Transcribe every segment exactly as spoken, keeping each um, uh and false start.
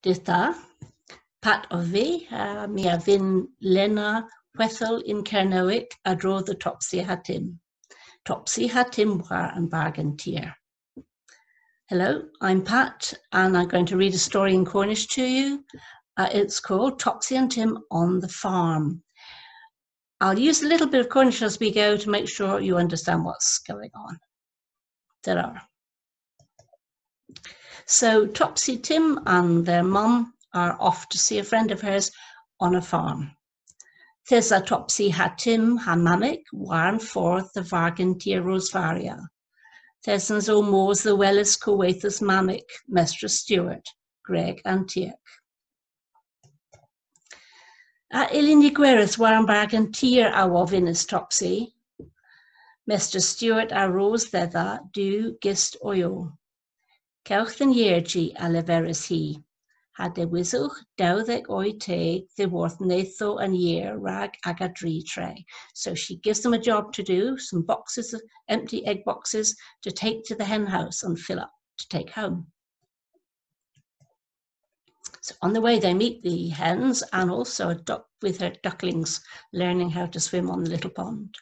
Dydh da, Pat ov vy, ha my a vynn lenna hwedhel yn Kernewek a-dro dhe Topsy ha Tim. Topsy ha Tim war an bargen tir. Hello, I'm Pat, and I'm going to read a story in Cornish to you. Uh, it's called Topsy and Tim on the Farm. I'll use a little bit of Cornish as we go to make sure you understand what's going on. There are. So Topsy, Tim and their mum are off to see a friend of hers on a farm. Yth esa Topsy ha Tim ha Mammik war an fordh dhe vargen tir Rosevaria. Yth esens ow mos dhe weles kowethes Mammik, Mestres Stewart, gwreg an tiek. A yllyn ni gweres war an bargen tir, a wovynnas Topsy. Mestres Stewart a ros dhedha diw gist oyow. Kewgh dhe'n yerji, a leveris hi, ha dewisewgh dewdhek oy teg dhyworth nethow an yer rag aga dri tre. So she gives them a job to do, some boxes, of empty egg boxes to take to the hen house and fill up to take home. So on the way they meet the hens and also a duck with her ducklings learning how to swim on the little pond.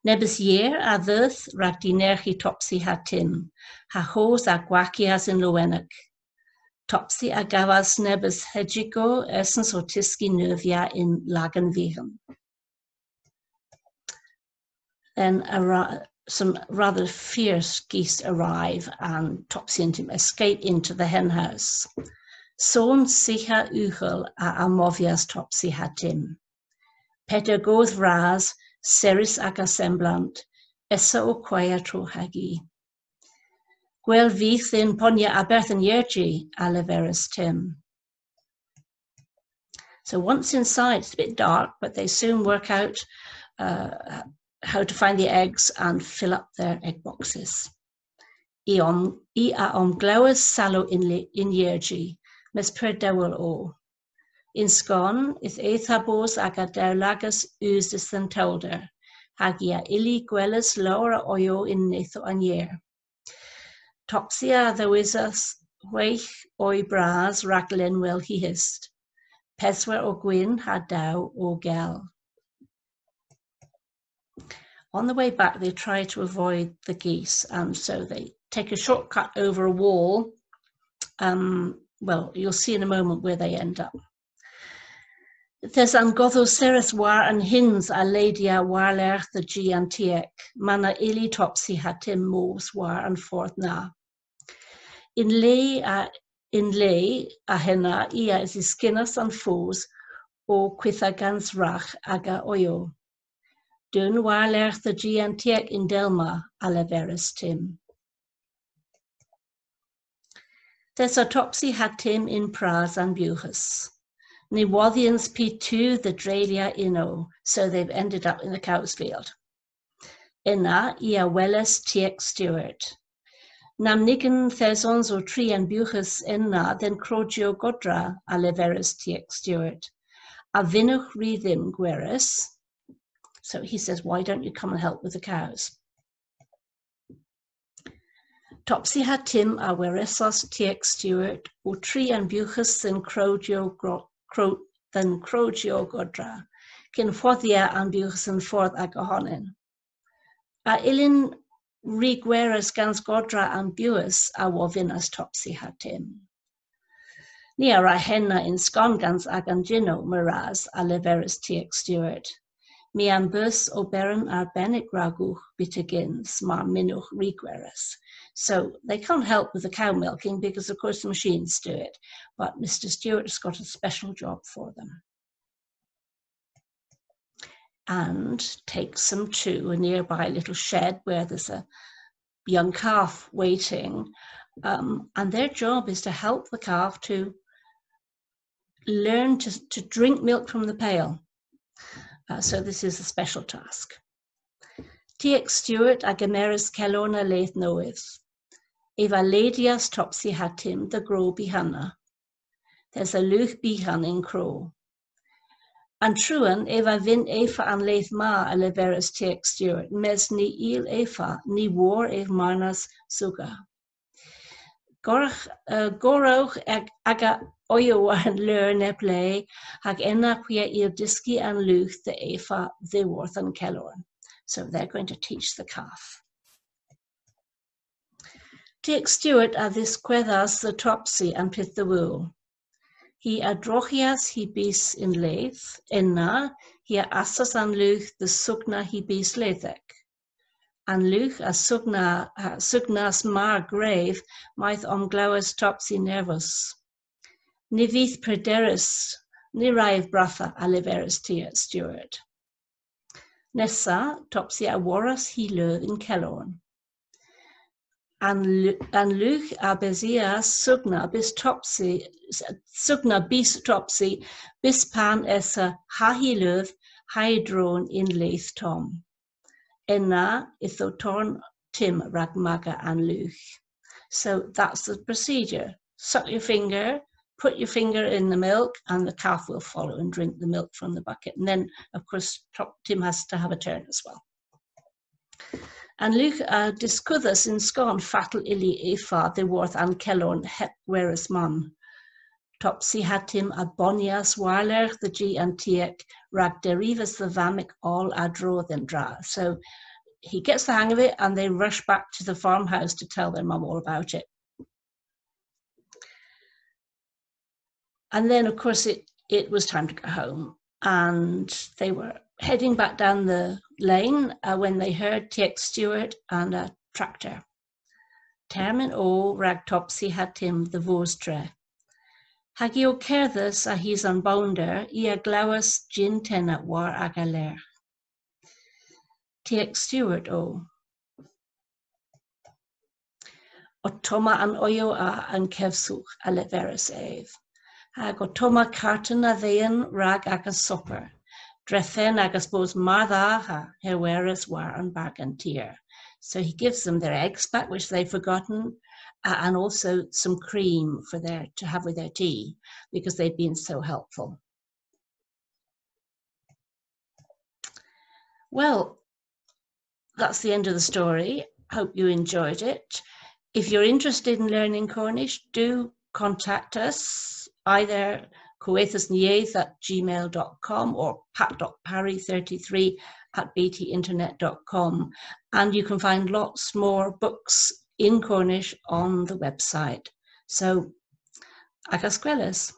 Nebes yer a dheuth rag dynerghi Topsy ha Tim, ha hos a gwakyas yn lowenek. Topsy a gavas nebes hejygow esens ow tyski neuvya yn Lagan Vyghan. Then arri- some rather fierce geese arrive and Topsy and Tim escape into the hen house. Son syha ughel a amovyas Topsy ha Tim. Peder goth vras, serrys aga semblant, esa ow kwaya trohag i. Gwell vydh dhyn ponya a-berth an yerji, a leveris Tim. So once inside, it's a bit dark, but they soon work out uh, how to find the eggs and fill up their egg boxes. I, om, i a omglewas salow yn, li- yn yerji, mes pur dewel o. Yn skon, yth eth ha bos aga dewlagas usys dhe'n tewlder, hag i a ylli gweles lowr a oyow yn nethow an yer. Topsy a dhewisas hwegh oy bras rag lenwel hy hist, peswar o gwynn ha dew o gell. On the way back, they try to avoid the geese, and so they take a shortcut over a wall. Um, well, you'll see in a moment where they end up. Yth esa an godhow serrys war an hyns a ledya war-lergh dhe ji an tiek, ma na ylli Topsy ha Tim mos war an fordh na. Yn le a, yn le a henna, i a dhyskynas an fos ow kwitha gans ragh aga oyow. Deun war-lergh dhe ji an tiek y'n del ma, a leveris Tim. Yth esa Topsy ha Tim yn pras an bughes. Ny wodhyens py tu dhe dreylya ynno, so they've ended up in the cow's field. Ena i a welas tiek Stewart. Namnygen yth esons ow tri an bughes ena dhe'n krowji godra, a leveris tiek Stewart. A vynnowgh ri dhymm gweres? So he says, "Why don't you come and help with the cows?" Topsy ha Tim a weresas tiek Stewart ow tri an bughes dhe'n krowji gro- krow- dhe'n krowji godra, kyn hwodhya an bughes yn fordh aga honan. A yllyn ri gweres gans godra an bughes, a wovynnas Topsy ha Tim. Ni a wra henna yn skon gans agan jynnow, meur ras, a leveris tiek Stewart. My a'm beus oberen arbennik ragowgh byttegyns, mar mynnowgh ri gweres. So they can't help with the cow milking because, of course, the machines do it, but Mister Stewart has got a special job for them. And takes them to a nearby little shed where there's a young calf waiting. Um, and their job is to help the calf to learn to, to drink milk from the pail. Uh, so this is a special task. Tiek Stewart a gemeras kelowna leth nowydh. Ev a ledyas Topsy ha Tim dhe grow byghanna. Yth esa lugh byghan y'n krow. An truan, ev a vynn eva an leth ma, a leveris Tiek Stewart, mes ny yll eva, ny wor ev marnas sugra. Gorrewgh, uh, gorrewgh aga oyow war an leur neb le, hag ena hwi a yll dyski an lugh dhe eva dhyworth an kelorn. So they're going to teach the calf. Tiek Stewart a dhiskwedhas dhe Topsy an pyth dhe wul. Hi a droghyas hy bys yn leth, ena, hi a asas an lugh dhe sugna hy bys lethek. An lugh a sugna, a sugnas mar grev mayth omglewes Topsy nervus. Ny vydh prederus, ny wra ev bratha, a leveris Tiek Stewart. Nessa, Topsy a worras hy leuv yn kelorn. An, an lugh a besyas sugna bys Topsy, sugna bys Topsy, bys pan esa ha hy leuv ha'y dron yn leth tomm. Ena yth o torn Tim rag maga an lugh. So that's the procedure. Suck your finger, put your finger in the milk, and the calf will follow and drink the milk from the bucket. And then, of course, Tim has to have a turn as well. An lugh a dhiskudhas yn skon fatel ylli eva dhyworth an kelorn heb gweres mann. Topsy ha Tim a bonyas war-lergh dhe ji an tiek rag derivas dhe vammik oll a-dro dhe'n dra. So he gets the hang of it and they rush back to the farmhouse to tell their mum all about it. And then, of course, it, it was time to go home. And they were heading back down the lane uh, when they heard Tiek Stewart and a tractor. Termyn o rag Topsy ha Tim dhe vos tre. Hag i ow kerdhes a-hys an bownder, i a glewas jynn-tenna war aga lergh. Tiek Stewart o. Ottomma an oyow a an kevsogh, a leveris ev. Hag ottomma karten a dhehen rag agas soper. Drefen agas bos mar dha ha herweres war an bargen tir. So he gives them their eggs back, which they've forgotten, uh, and also some cream for their, to have with their tea, because they've been so helpful. Well, that's the end of the story. Hope you enjoyed it. If you're interested in learning Cornish, do contact us, either kowethas an yeth at gmail dot com or pat dot parry thirty-three at B T internet dot com. And you can find lots more books in Cornish on the website. So, agas gweles.